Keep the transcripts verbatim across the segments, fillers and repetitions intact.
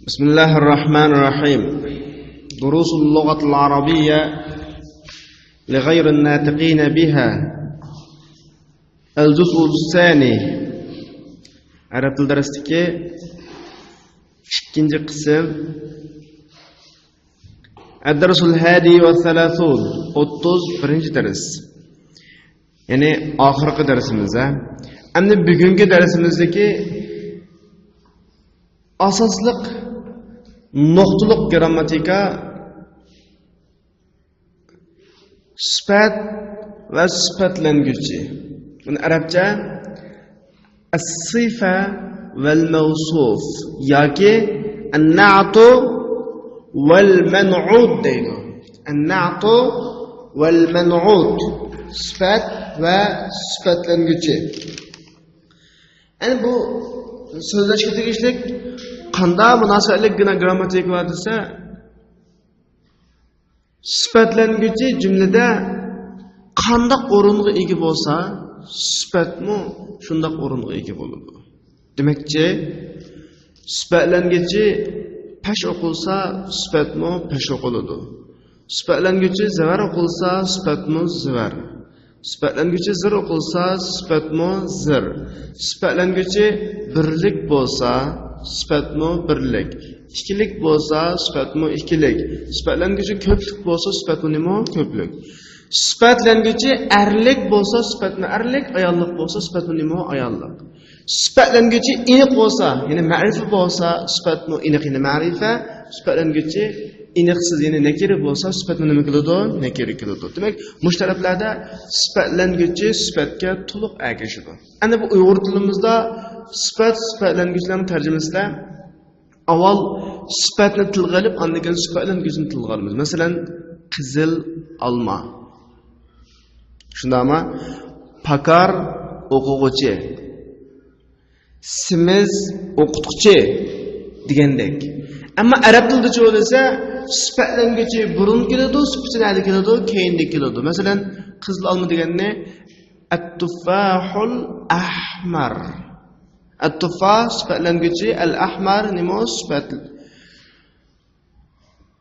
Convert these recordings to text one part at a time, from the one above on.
بسم الله الرحمن الرحيم. دروس اللغة العربية لغير الناطقين بها. الجزء الثاني. ئەرەب تىل دەرسلىكى ئىككىنچى قىسىم. الدرس الحادي والثلاثون، ئوتتۇز بىرىنچى دەرس. يەنى ئاخىرقى دەرسىمىز، ھە. ئەمدى بۈگۈنكى دەرسىمىزدىكى ئاساسلىق نۇقتىلىق گىرامماتىكا سۈپەت ۋە سۈپەتلەنگۈچى. بۇنى ئەرەبچە الصفة والموصوف ياكى النعت والمنعوت دەيدۇ. النعت والمنعوت. سۈپەت ۋە سۈپەتلەنگۈچى. يەنى بۇ سۆزلەشكە تېگىشلىك قانداق مۇناسىۋەتلىك گىنا-، گىرامماتىكا بار دېسە، سۈپەتلەنگۈچى جۈملىدە قانداق ئورۇنغا ئىگە بولسا، سۈپەتمۇ شۇنداق ئورۇنغا ئىگە بولىدۇ. دېمەكچى، سۈپەتلەنگۈچى پەش ئوقۇلسا، سۈپەتمۇ پەش ئوقۇلىدۇ. سۈپەتلەنگۈچى زەۋەر ئوقۇلسا، سۈپەتمۇ زىۋەر. سۈپەتلەنگۈچى زىر ئوقۇلسا، سۈپەتمۇ زىر. سۈپەتلەنگۈچى بىرلىك بولسا، سۈپەتمۇ بىرلىك. ئىككىلىك بولسا، سۈپەتمۇ ئىككىلىك. سۈپەتلەنگۈچى كۆپلۈك بولسا، سۈپەتمۇ نېمە؟ كۆپلۈك. سۈپەتلەنگۈچى ئەرلىك بولسا، سۈپەتمۇ ئەرلىك، ئاياللىق بولسا، سۈپەتمۇ نېمە؟ ئاياللىق. سۈپەتلەنگۈچى ئېنىق بولسا، يەنى مەرىپە بولسا، سۈپەتمۇ ئېنىق، يەنى مەرىپە. سۈپەتلەنگۈچى ئېنىقسىز، يەنى نەكىرە بولسا، سۈپەتمۇ نېمە كېلىدۇ؟ نەكىرە كېلىدۇ. دېمەك، مۇشۇ تەرەپلەردە سۈپەتلەنگۈچى سۈپەتكە تولۇق ئەگىشىدۇ. ئەمدى بۇ ئۇيغۇر تىلىمىزدا سۈپەت، سۈپەتلەنگۈچلەرنىڭ تەرجىمىسىدە ئاۋۋال سۈپەتنى تىلغا ئېلىپ، ئاندىن كېيىن سۈپەتلەنگۈچنى تىلغا ئالىمىز. مەسىلەن، قىزىل ئالما. شۇنداقمۇ؟ پاكار ئوقۇغۇچى. سېمىز ئوقۇتقۇچى دېگەندەك. ئەمما ئەرەب تىلىدىچۇ دېسە، سۈپەتلەنگۈچى بۇرۇن كېلىدۇ، سۈپىتى نەدە كېلىدۇ؟ كەينىدە كېلىدۇ. مەسىلەن، قىزىل ئالما دېگەننى التفاح الأحمر. التفاح سۈپەتلەنگۈچى، الأحمر نېمە؟ سۈپەت.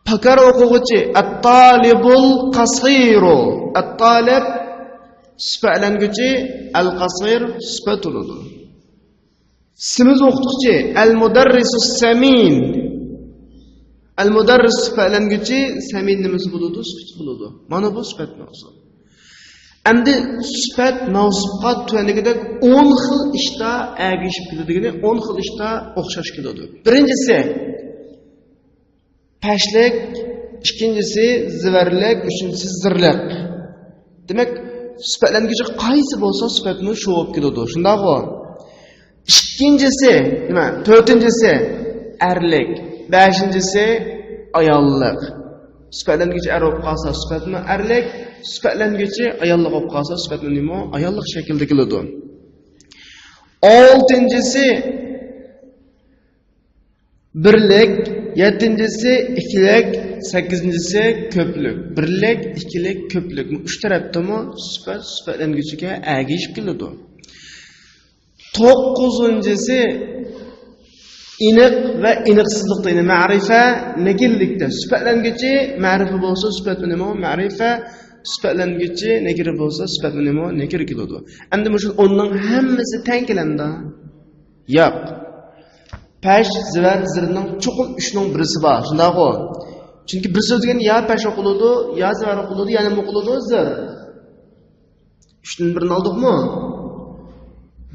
پاكار ئوقۇغۇچى، الطالب القصير. الطالب سۈپەتلەنگۈچى، القصير سۈپەت بولىدۇ. سېمىز ئوقۇتقۇچى، المدرس السمين. المدرس سۈپەتلەنگۈچى، سەمىن نېمىسى بولىدۇ؟ سۈپىتى بولىدۇ. مانا بۇ سۈپەت مەۋسۇپ. ئەمدى سۈپەت مەۋسۇپقا تۆۋەندىكىدەك ئون خىل ئىشتا ئەگىشىپ كېلىدۇ، يەنى ئون خىل ئىشتا ئوخشاش كېلىدۇ. بىرىنچىسى، پەشلىك، ئىككىنچىسى زىۋەرلىك، ئۈچىنچىسى زىرلىق. دېمەك، سۈپەتلەنگۈچى قايسى بولسا، سۈپەتمۇ شۇ بولۇپ كېلىدۇ. شۇنداقغۇ؟ ئىككىنچىسى، نېمە؟ تۆتىنچىسى ئەرلىك، بەشىنچىسى ئاياللىق. سۈپەتلەنگۈچى ئەر بولۇپ قالسا، سۈپەتمۇ ئەرلىك، سۈپەتلەنگۈچى ئاياللىق بولۇپ قالسا، سۈپەتمۇ نېمە؟ ئاياللىق شەكىلدە كېلىدۇ. ئالتىنچىسى بىرلىك، يەتتىنچىسى ئىككىلىك، سەككىزىنچىسى كۆپلۈك. بىرلىك، ئىككىلىك، كۆپلۈك. ئۈچ تەرەپتىمۇ سۈپەت سۈپەتلەنگۈچىگە ئەگىشىپ كېلىدۇ. توققۇزىنچىسى ئېنىق ۋە ئېنىقسىزلىقتا، يەنى مەرىپە نەكىرىلىكتە. سۈپەتلەنگۈچى مەرىپە بولسا، سۈپەت نېمە؟ مەرىپە. سۈپەتلەنگۈچى نەكىرە بولسا، سۈپەت نېمە؟ نەكىرە كېلىدۇ. ئەمدى مۇشۇ ئوننىڭ ھەممىسى تەڭ كېلەمدۇ؟ ياق. پەش، زىۋەر، زىرنىڭ چوقۇم ئۈچنىڭ بىرسى بار، شۇنداقغۇ؟ چۈنكى بىر سۆز دېگەن يا پەش ئوقۇلىدۇ، يا زىۋەر ئوقۇلىدۇ، يا نېمە ئوقۇلىدۇ؟ زىر. ئۈچتىن بىرىنى ئالدۇقمۇ؟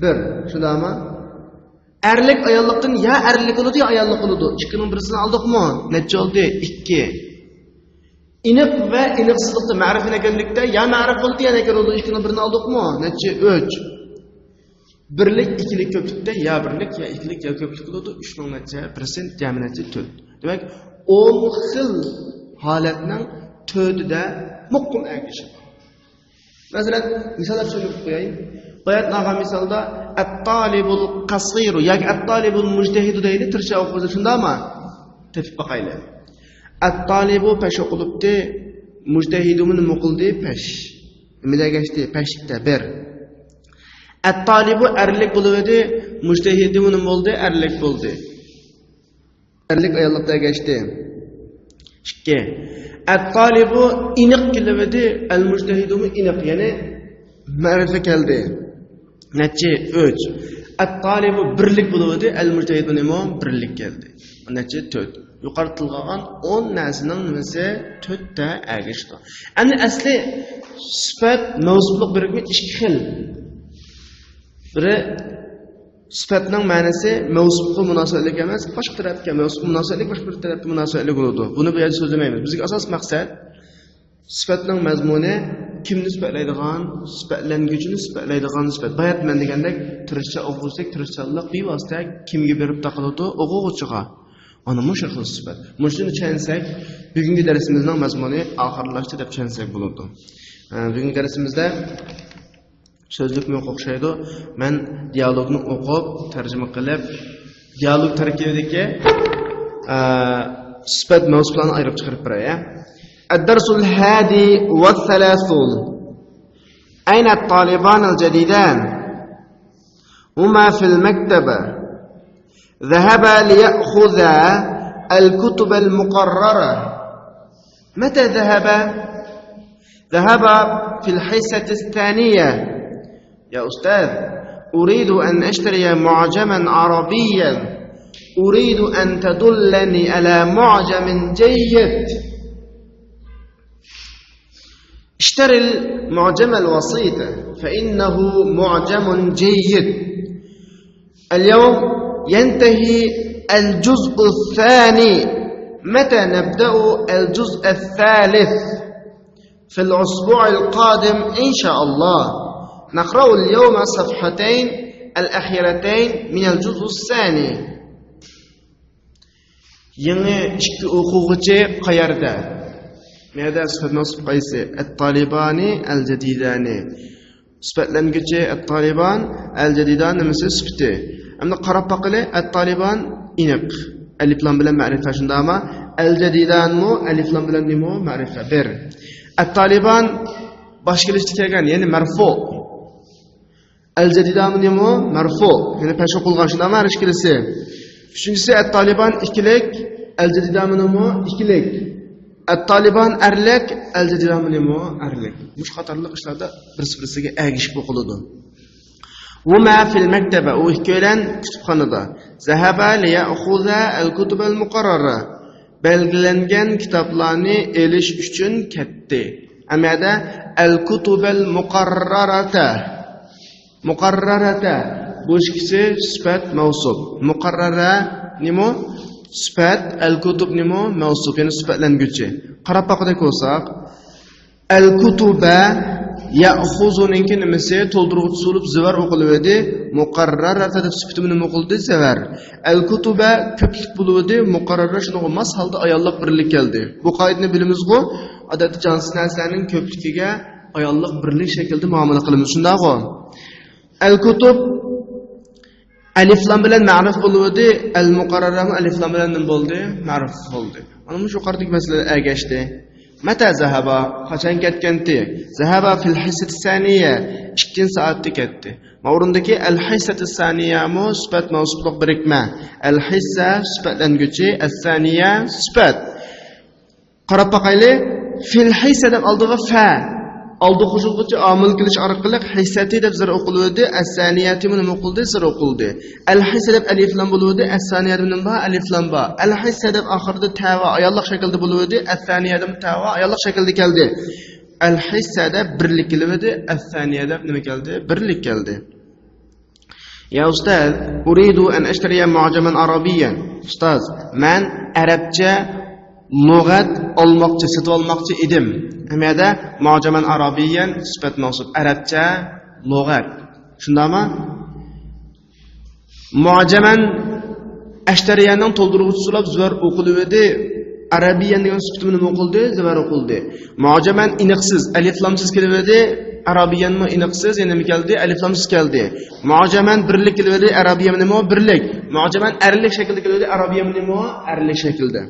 بىر، شۇنداقمۇ؟ ئەرلىك ئاياللىقتىن يا ئەرلىك بولىدۇ، يا ئاياللىق بولىدۇ. ئىككىنىڭ بىرسىنى ئالدۇقمۇ؟ نەچچە بولدى؟ ئىككى. ئېنىق ۋە ئېنىقسىزلىقتا مەرىپە نەكىرىلىكتە يا مەرىپ بولىدۇ، يا نەكىر بولىدۇ. ئىككىنىڭ بىرىنى ئالدۇقمۇ؟ نەچچە؟ ئۈچ. بىرلىك، ئىككىلىك، كۆپلۈكتە يا بىرلىك، يا ئىككىلىك، يا كۆپلۈك بولىدۇ. ئۈچنىڭ نەچچە؟ بىرسى جەمئىي نەچچە؟ تۆت. دېمەك، ئون خىل ھالەتنىڭ تۆتىدە مۇقىم ئەگىشىپ. مەسىلەن، مىساللار سۆزلەپ قوياي. باياتىن ئالغان مىسالدا، ئەتتالىبۇل قەسىرۇ ياكى ئەتتالىبۇل مۇجتەھىدۇ دەيلى، تىرىشچا ئوقۇغۇچى، شۇنداقمۇ؟ تېپىپ باقايلى. ئەتتالىبۇ پەش ئوقۇلۇپتى، مۇجتەھىدۇمۇ نېمە قىلدى؟ پەش. نېمىدە ئەگەشتى؟ پەشلىكتە. بىر. ئەتتالىبۇ ئەرلىك بولۇۋىدى، مۇجتەھىدۇمۇ نېمە بولدى؟ ئەرلىك بولدى. ئەرلىك ئاياللىقتا ئەگەشتى. ئىككى. ئەت-تالىبۇ ئېنىق كېلىۋىدى، ئەل-مۇجتەھىدۇمۇ ئېنىق، يەنى مەرىپە كەلدى. نەچچە؟ ئۈچ. ئەت-تالىبۇ بىرلىك بولۇۋىدى، ئەل-مۇجتەھىدۇ نېمە؟ بىرلىك كەلدى. نەچچە؟ تۆت. يۇقىرىدا تىلغا ئالغان ئون نەرسىنىڭ نېمىسى؟ تۆتتە ئەگىشىدۇ. ئەمدى ئەسلى سۈپەت، مەۋسۇپلۇق بىرىكمە ئىككى خىل. بىرى سۈپەتنىڭ مەنىسى مەۋسۇپقا مۇناسىۋەتلىك ئەمەس، باشقا تەرەپكە، مەۋسۇپقا مۇناسىۋەتلىك، باشقا بىر تەرەپكە مۇناسىۋەتلىك بولىدۇ. بۇنى بۇ يەردە سۆزلىمەيمىز. بىزگە ئاساس مەقسەت سۈپەتنىڭ مەزمۇنى كىمنى سۈپەتلەيدىغان، سۈپەتلەنگۈچىنى سۈپەتلەيدىغان سۈپەت. باياتىن مەن دېگەندەك تىرىشچان ئوقۇغۇچىدەك تىرىشچانلىق بىۋاسىتە كىمگە بېرىپ تاقىلىدۇ؟ ئوقۇغۇچىغا. ئانا مۇشۇ خىل سۈپەت. مۇشۇنى چۈشەنسەك، بۈگۈنكى دەرسىمىزنىڭ مەزمۇنى ئاخىرلاشتى دەپ چۈشەنسەك بولىدۇ. ئە، بۈگۈنكى دەرسىمىزدە سۆزلۈكمۇ ئوخشايدۇ. مەن دىيالوگنى ئوقۇپ، تەرجىمە قىلىپ، دىيالوگ تەركىبىدىكى، ئە، سۈپەت مەۋسۇپلارنى ئايرىپ چىقىرىپ بېرەي، ھە؟ الدرس الحادي والثلاثون. أين الطالبان الجديدان؟ هما في المكتبة. ذهبا ليأخذا الكتب المقررة. متى ذهبا؟ ذهبا في الحصة الثانية. يا أستاذ، أريد أن أشتري معجما عربيا. أريد أن تدلني على معجم جيد. اشتر المعجم الوسيط فإنه معجم جيد. اليوم ينتهي الجزء الثاني. متى نبدأ الجزء الثالث؟ في الأسبوع القادم إن شاء الله. نقرأ اليوم الصفحتين الأخيرتين من الجزء الثاني. يېڭى ئىككى ئوقۇغۇچى قەيەردە؟ مەيەدە سۈپەت مەۋسۇپ قايسى؟ ئەت-تالىبانى، ئەل-جەدىدانى. سۈپەتلەنگۈچى ئەت-تالىبان، ئەل-جەدىدان نېمىسى؟ سۈپىتى. ئەمدى قاراپ باقىلى، ئەت-تالىبان ئېنىق. ئەلىفلام بىلەن مەرىپە شۇنداقمۇ؟ ئەل-جەدىدانمۇ ئەلىفلام بىلەن نېمە؟ مەرىپە. بىر. ئەت-تالىبان باش كېلىشتە كەلگەن، يەنى مەرفۇ. ئەل-جەدىدانمۇ نېمە؟ مەرفۇ. يەنى پەش ئوقۇلغان شۇنداقمۇ؟ ھەر ئىككىلىسى. ئۈچىنچىسى، ئەت-تالىبان ئىككىلىك، ئەل-جەدىدانمۇ نېمە؟ ئىككىلىك. ئەت-تالىبان ئەرلىك، ئەل-جەدىدانمۇ نېمە؟ ئەرلىك. مۇشۇ قاتارلىق ئىشلاردا بىرسى-بىرسىگە ئەگىشىپ ئوقۇلىدۇ. ھۇما فىل مەكتەبە، ئۇ ئىككىيلەن كۇتۇپخانىدا. زەھەبە لىيەخۇزە ئەل كۇتۇبەل مۇقەررەرە، بەلگىلەنگەن كىتابلارنى ئېلىش ئۈچۈن كەتتى. ئەمەدە ئەل كۇتۇبەل مۇقەررەرەتە. مۇقەررەرەتە. بۇ ئىككىسى سۈپەت مەۋسۇپ. مۇقەررەرە نېمە؟ سۈپەت. ئەل كۇتۇب نېمە؟ مەۋسۇپ. يەنى سۈپەتلەنگۈچى. قاراپ باققۇدەك بولساق، ئەل كۇتۇبە يەخۇزۇنىڭكى نېمىسى؟ تولدۇرغۇچىسى بولۇپ زىۋەر ئوقۇلۇۋىدى. مۇقەررەرەتە دەپ سۈپىتىمۇ نېمە ئوقۇلدى؟ زىۋەر. ئەل كۇتۇبە كۆپلۈك بولۇۋىدى. مۇقەررەرە شۇنىڭغا ماس ھالدا ئاياللىق بىرلىك كەلدى. بۇ قائىدىنى بىلىمىزغۇ؟ ئادەتتە جانسىز نەرسىلەرنىڭ كۆپلۈكىگە ئاياللىق بىرلىك شەكلىدە مۇئامىلە قىلىمىز. شۇنداقغۇ؟ ئەل كۇتۇب ئەلىفلام بىلەن مەرۇپ بولۇۋىدى، ئەل مۇقەررەرەمۇ ئەلىفلام بىلەن نېمە بولدى؟ مەرۇپ بولدى. مانا مۇشۇ يۇقىرىدىكى مەسىلىلەر ئەگەشتى. مەتە زەھەبا؟ قاچان كەتكەنتى؟ زەھەبا فىل ھىسسىتى سانىيە، ئىككىنچى سائەتتە كەتتى. ما ئورۇندىكى ئەل ھىسسەتى سانىيەمۇ سۈپەت مەۋسۇپلۇق بىرىكمە. ئەل ھىسسە سۈپەتلەنگۈچى، ئەس سانىيە سۈپەت. قاراپ باقايلى. فىل ھىسسە دەپ ئالدىغا فە، ئالدى قوشۇلغۇچى ئامىل كېلىش ئارقىلىق ھىسسەتى دەپ زىر ئوقۇلۇۋىدى، ئەسسانىيەتىمۇ نېمە ئوقۇلدى؟ زىر ئوقۇلدى. ئەل ھىسسە دەپ ئەلىفلام بولۇۋىدى، ئەسسانىيەتىمۇ نېمە بار؟ ئەلىفلام بار. ئەل ھىسسە دەپ ئاخىرىدا تە ۋە ئاياللىق شەكىلدە بولۇۋىدى، ئەسسانىيەتىمۇ تە ۋە ئاياللىق شەكىلدە كەلدى. ئەل ھىسسە دەپ بىرلىك كېلىۋىدى، ئەسسانىيە دەپ نېمە كەلدى؟ بىرلىك كەلدى. يا أستاذ، أريد أن أشتري معجما عربيا. ئۇستاز، مەن ئەرەبچە لۇغەت ئالماقچى، سېتىۋالماقچى ئىدىم. ئەمەدە مۇئجەمەن ئەرەبىيەن سۈپەت مەۋسۇپ، ئەرەبچە لۇغەت. شۇنداقمۇ؟ مۇئجەمەن ئەشتەرىيەنىڭ تولدۇرغۇچىسى بولۇپ زىۋەر ئوقۇلۇۋىدى. ئەرەبىيەن دېگەن سۈپىتىمۇ نېمە ئوقۇلدى؟ زىۋەر ئوقۇلدى. مۇئجەمەن ئېنىقسىز، ئەلىفلامسىز كېلىۋىدى. ئەرەبىيەنمۇ ئېنىقسىز، يەنە نېمە كەلدى؟ ئەلىفلامسىز كەلدى. مۇئجەمەن بىرلىك كېلىۋىدى، ئەرەبىيەن نېمە؟ بىرلىك. مۇئجەمەن ئەرلىك شەكىلدە كېلىۋىدى، ئەرەبىيەن نېمە؟ ئەرلىك شەكىلدە.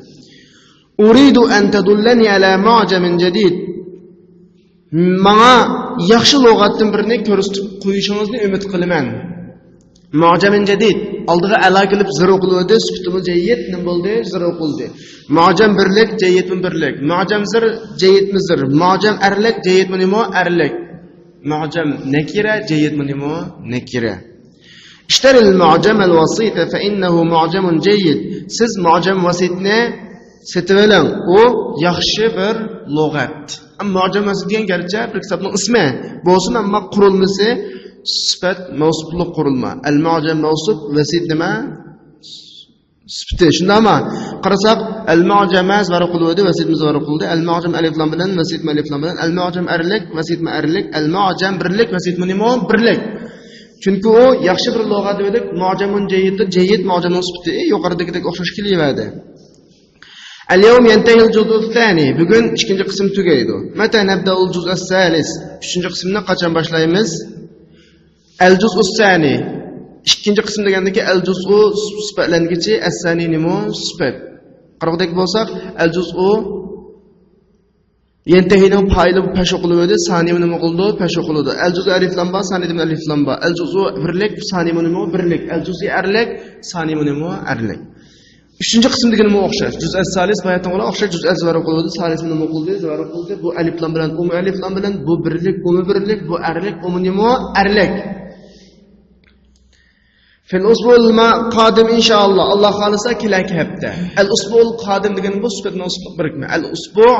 أريد أن تدلني على معجم جديد. ماڭا ياخشى لۇغەتتىن بىرنى كۆرسىتىپ قويۇشىڭىزنى ئۈمىد قىلىمەن. مۇئجەمۇن جەدىد. ئالدىغا ئەلا كېلىپ زىر ئوقۇلۇۋاتىدۇ، سۈپىتىمۇ جەييىد نېمە بولدى؟ زىر ئوقۇلدى. مۇئجەم بىرلىك، جەييىدمۇ بىرلىك. مۇئجەم زىر، جەييىدمۇ زىر. مۇئجەم ئەرلىك، جەييىدمۇ نېمە؟ ئەرلىك. مۇئجەم نەكىرە، جەييىدمۇ نېمە؟ نەكىرە. اشتر المعجم الوسيط فإنه معجم جيد. سىز مۇئجەم ۋەسىتنى سېتىۋېلىڭ، ئۇ ياخشى بىر لۇغەت. ئەمما مۇئجەم ۋەسىت دېگەن گەرچە بىر كىتابنىڭ ئىسمى بولسىمۇ، ئەمما قۇرۇلمىسى سۈپەت مەۋسۇپلۇق قۇرۇلما. ئەل مۇئجەم مەۋسۇپ، ۋەسىت نېمە؟ سۈپىتى. شۇنداقمۇ؟ قارىساق، ئەل مۇئجەم زىبارە قىلىۋىدى، ۋەسىتمۇ زىبارە قىلدى. ئەل مۇئجەم ئەلىف لام بىلەن، ۋەسىتمۇ ئەلىف لام بىلەن. ئەل مۇئجەم ئەرلىك، ۋەسىتمۇ ئەرلىك. ئەل مۇئجەم بىرلىك، ۋەسىتمۇ نېمە؟ بىرلىك. چۈنكى ئۇ ياخشى بىر لۇغەت دېدۇق، مۇئجەمۇن جەييىد، جەييىد مۇئجەمنىڭ سۈپىتى، ئى، يۇقىرىدىكىدەك ئوخشاش كېلىۋەردى. اليوم ينتهي الجزء الثاني. بۈگۈن ئىككىنچى قىسىم تۈگەيدۇ. متى نبدأ الجزء الثالث؟ ئۈچىنچى قىسىمنى قاچان باشلايمىز؟ الجزء الثاني. ئىككىنچى قىسىم دېگەندىكى الجزء سۈپەتلەنگۈچى، الثاني نېمە؟ سۈپەت. قارىغۇدەك بولساق، الجزء ينتهينىڭ پائىلى پەش ئوقۇلۇۋىدى، ثانىمۇ نېمە قىلىدۇ؟ پەش ئوقۇلىدۇ. الجزء ئەلىف لام بار، ثانىدىمۇ ئەلىف لام بار. الجزء بىرلىك، ثانىمۇ نېمە؟ بىرلىك. الجزء ئەرلىك، ثانىمۇ نېمە؟ ئەرلىك. ئۈچىنچى قىسىم دېگىنىمۇ ئوخشاش. جۇزئەس سالىس باياتىنغىلا ئوخشاش. جۇزئەس زىبارە قىلىۋىدى، سالىسمۇ نېمە قىلدى؟ زىبارە قىلدى. بۇ ئەلىف لام بىلەن، ئۇمۇ ئەلىف لام بىلەن، بۇ بىرلىك، ئۇمۇ بىرلىك، بۇ ئەرلىك، ئۇمۇ نېمە؟ ئەرلىك. في الأسبوع القادم إن شاء الله. ئاللا خالىسا كېلەركى ھەپتە. الأسبوع القادم دېگىنى بۇ سۈپەت مەۋسۇپلۇق بىرىكمە. الأسبوع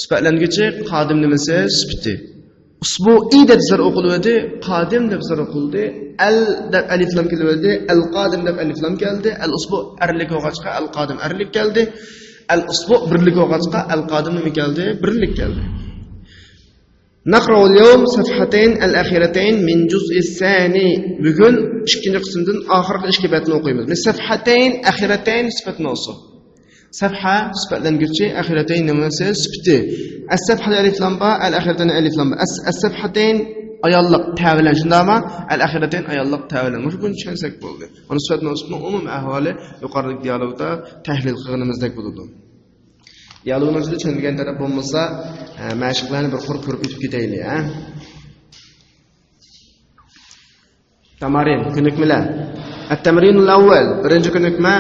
سۈپەتلەنگۈچى، قادىم نېمىسى؟ سۈپىتى. ئۇسبۇئى دەپ زىر ئوقۇلۇۋىدى، قادىم دەپ زىر ئوقۇلدى. ئەل دەپ ئەلىف لام كېلىۋىدى، ئەل قادىم دەپ ئەلىف لام كەلدى. الأسبوع ئەرلىك بولغاچقا ئەل قادىم ئەرلىك كەلدى. الأسبوع بىرلىك بولغاچقا ئەل قادىم نېمە كەلدى؟ بىرلىك كەلدى. نقرأ اليوم صفحتين الأخيرتين من جزء الثاني. بۈگۈن ئىككىنچى قىسىمدىن ئاخىرقى ئىككى بەتنى ئوقۇيمىز. من صفحتين، ئەخىرەتەين سۈپەت مەۋسۇپ. سەفھە سۈپەتلەنگۈچى، ئەخىرەتەين نېمىسى؟ سۈپىتى. ئەسسەفھە ئەلىف لام بار، ئەل ئەخىرەتەين ئەلىف لام بار. ئەس-، ئەسسەفھەتەين ئاياللىق تەۋىلەن، شۇنداقمۇ؟ ئەل ئەخىرەتەين ئاياللىق تەۋىلەن. مۇشۇ كۈنى چۈشەنسەك بولدى. مانا سۈپەت مەۋسۇپنىڭ ئومۇمىي ئەھۋالى يۇقىرىدىكى دىيالوگدا تەھلىل قىلغىنىمىزدەك بولىدۇ. دىيالوگنىڭ ئىچىدە چۈشەنمىگەن تەرەپ بولمىسا، ئە، مەشىقلەرنى بىر قۇر كۆرۈپ ئۆتۈپ كېتەيلى، ھە؟ تامارىن، كۆنۈكمىلەر. التمرين الأول، بىرىنچى كۆنۈكمە،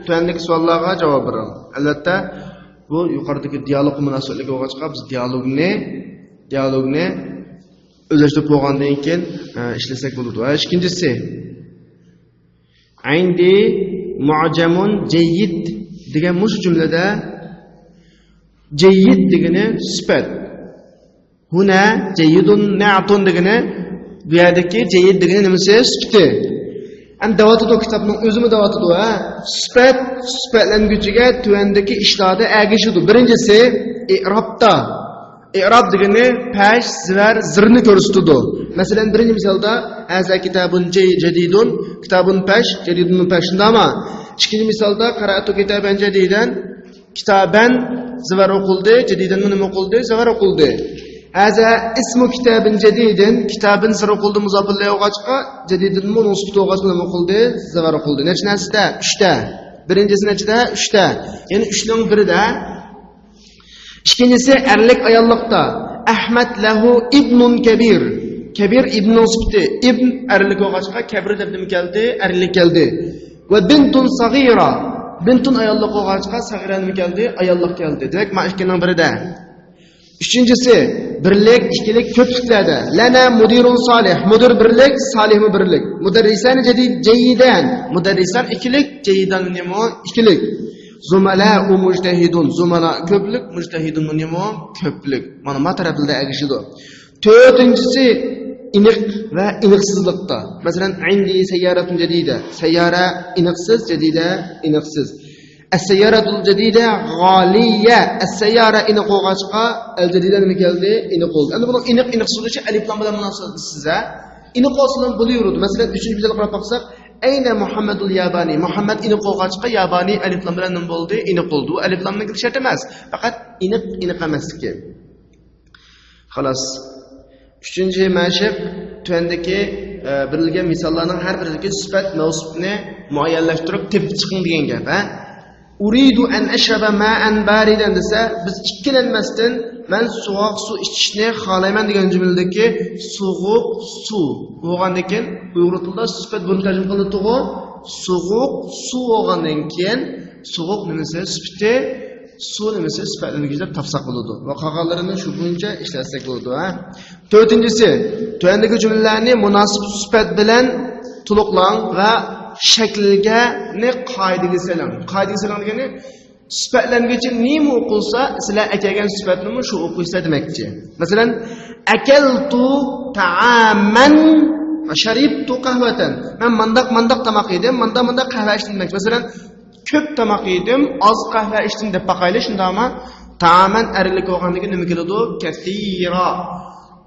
تۆۋەندىكى سوئاللارغا جاۋاب بېرىڭ. ئەلۋەتتە، بۇ يۇقىرىدىكى دىيالوگقا مۇناسىۋەتلىك بولغاچقا، بىز دىيالوگنى، دىيالوگنى ئۆزلەشتۈرۈپ بولغاندىن كېيىن، ئە، ئىشلىسەك بولىدۇ. ھە، ئىككىنچىسى، عندي معجم جيد دېگەن مۇشۇ جۈملىدە جيد دېگىنى سۈپەت. ھۇنا جيد نعت دېگىنى، بۇ يەردىكى جيد دېگىنى نېمىسى؟ سۈپىتى. ئەمدى دەۋاتىدۇ، كىتابنىڭ ئۆزىمۇ دەۋاتىدۇ، ھە؟ سۈپەت، سۈپەتلەنگۈچىگە تۆۋەندىكى ئىشلاردا ئەگىشىدۇ. بىرىنچىسى، ئىئرابتا. ئىئراب دېگىنى پەش، زىۋەر، زىرنى كۆرسىتىدۇ. مەسىلەن، بىرىنچى مىسالدا، ھازا كىتابۇن جەي-، جەدىدۇن، كىتابۇن پەش، جەدىدۇن پەش، شۇنداقمۇ؟ ئىككىنچى مىسالدا، قەرەئتۇ كىتابەن جەدىدەن، كىتابەن زىۋەر ئوقۇلدى، جەدىدەنمۇ نېمە ئوقۇلدى؟ زىۋەر ئوقۇلدى. ھازا ئىسمۇ كىتابىن جەدىدىن، كىتابىن زىر ئوقۇلدى، مۇزاپىن ئىلەيھى بولغاچقا، جەدىدىنمۇ ئۇنىڭ سۈپىتى بولغاچقا نېمە ئوقۇلدى؟ زىۋەر ئوقۇلدى. نەچچە نەرسىدە؟ ئۈچتە. بىرىنچىسى نەچچىدە؟ ئۈچتە. يەنى ئۈچنىڭ بىرىدە. ئىككىنچىسى ئەرلىك ئاياللىقتا. ئەھمەد لەھۇ ئىبنۇن كەبىر. كەبىر ئىبننىڭ سۈپىتى. ئىبن ئەرلىك بولغاچقا، كەبىر دەپ نېمە كەلدى؟ ئەرلىك كەلدى. ۋە بىنتۇن سەغىرە. بىنتۇن ئاياللىق بولغاچقا، سەغىرە نېمە كەلدى؟ ئاياللىق كەلدى. دېمەك، مانا ئىككىنىڭ بىرىدە. ئۈچىنچىسى، بىرلىك، ئىككىلىك، كۆپلۈكلەردە. لەنا مۇدىرۇن سالىھ. مۇدىر بىرلىك، سالىھمۇ بىرلىك. مۇدەررىسانى جەدىد، جەييىدان. مۇدەررىسان ئىككىلىك، جەييىدان نېمە؟ ئىككىلىك. زۇمەلاءۇ مۇجتەھىدۇن. زۇمەلا كۆپلۈك، مۇجتەھىدۇنمۇ نېمە؟ كۆپلۈك. مانا، ما تەرەپلەردە ئەگىشىدۇ. تۆتىنچىسى، ئېنىق ۋە ئېنىقسىزلىقتا. مەسىلەن، ئىندى سەييارەتۇن جەدىدە. سەييارە ئېنىقسىز، جەدىدە ئېنىقسىز. ئەسسەييارەتۇل جەدىدە غالىيە. ئەسسەييارە ئېنىق بولغاچقا، ئەل جەدىدە نېمە كەلدى؟ ئېنىق بولدى. ئەمدى بۇنىڭ ئېنىق، ئېنىقسىز بولۇشى ئەلىپ لام بىلەن مۇناسىۋەتلىك سىزە. ئېنىق بولسىلا بولۇۋېرىدۇ. مەسىلەن، ئۈچىنچى مىسالغا قاراپ باقساق، ئەينە مۇھەممەدۇل يابانى. مۇھەممەد ئېنىق بولغاچقا، يابانى ئەلىپ لام بىلەن نېمە بولدى؟ ئېنىق بولدى. بۇ ئەلىپ لامنىڭ شەرت ئەمەس. پەقەت ئېنىق، ئېنىق ئەمەسلىكى. خالاس. ئۈچىنچى مەشىق، تۆۋەندىكى، ئە، بېرىلگەن مىساللارنىڭ ھەر بىرىدىكى سۈپەت مەۋسۇپنى مۇئەييەنلەشتۈرۈپ تېپىپ چىقىڭ دېگەن گەپ، ھە؟ ئۇرىدۇ ئەن ئەشرەبە مائەن بارىدەن دېسە، بىز ئىككىلەنمەستىن مەن سوغۇق سۇ ئىچىشنى خالايمەن دېگەن جۈملىدىكى سوغۇق سۇ بولغاندىن كېيىن ئۇيغۇر تىلىدا سۈپەت بۇنى تەرجىمە قىلىنىدىغۇ. سوغۇق سۇ بولغاندىن كېيىن سوغۇق نېمىسى سۈپىتى، سۇ نېمىسى سۈپەتلەنگۈچى دەپ تاپساق بولىدۇ. ۋە قالغانلىرىنى شۇ بويىچە ئىشلەتسەك بولىدۇ. ھە؟ تۆتىنچىسى، تۆۋەندىكى جۈملىلەرنى مۇناسىپ سۈپەت بىلەن تولۇقلاڭ ۋە شەكىلگىنى قائىدىگە سېلىڭ. قائىدىگە سېلىڭ دېگىنى، سۈپەتلەنگۈچى نېمە ئوقۇلسا، سىلەر ئەكەلگەن سۈپەتنىمۇ شۇ ئوقۇيسىلەر دېمەكچى. مەسىلەن، ئەكەلتۇ تائامەن ۋە شەرىبتۇ قەھۋەتەن. مەن مانداق، مانداق تاماق يېدىم، مانداق، مانداق قەھۋە ئىچتىم دېمەكچى. مەسىلەن، كۆپ تاماق يېدىم، ئاز قەھۋە ئىچتىم دەپ باقايلى، شۇنداقمۇ؟ تائامەن ئەرلىك بولغاندىكىن نېمە كېلىدۇ؟ كەسىرا.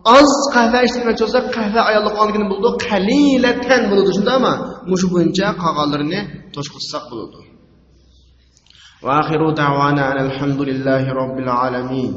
ئاز قەھۋە ئىچتىم دېمەكچى بولسا، قەھۋە ئاياللىق بولغاندىكىن نېمە بولىدۇ؟ قەلىلەتەن بولىدۇ، شۇنداقمۇ؟ مۇشۇ بويىچە قالغانلىرىنى توشقۇزساق بولىدۇ. وآخر دعوانا أن الحمد لله رب العالمين.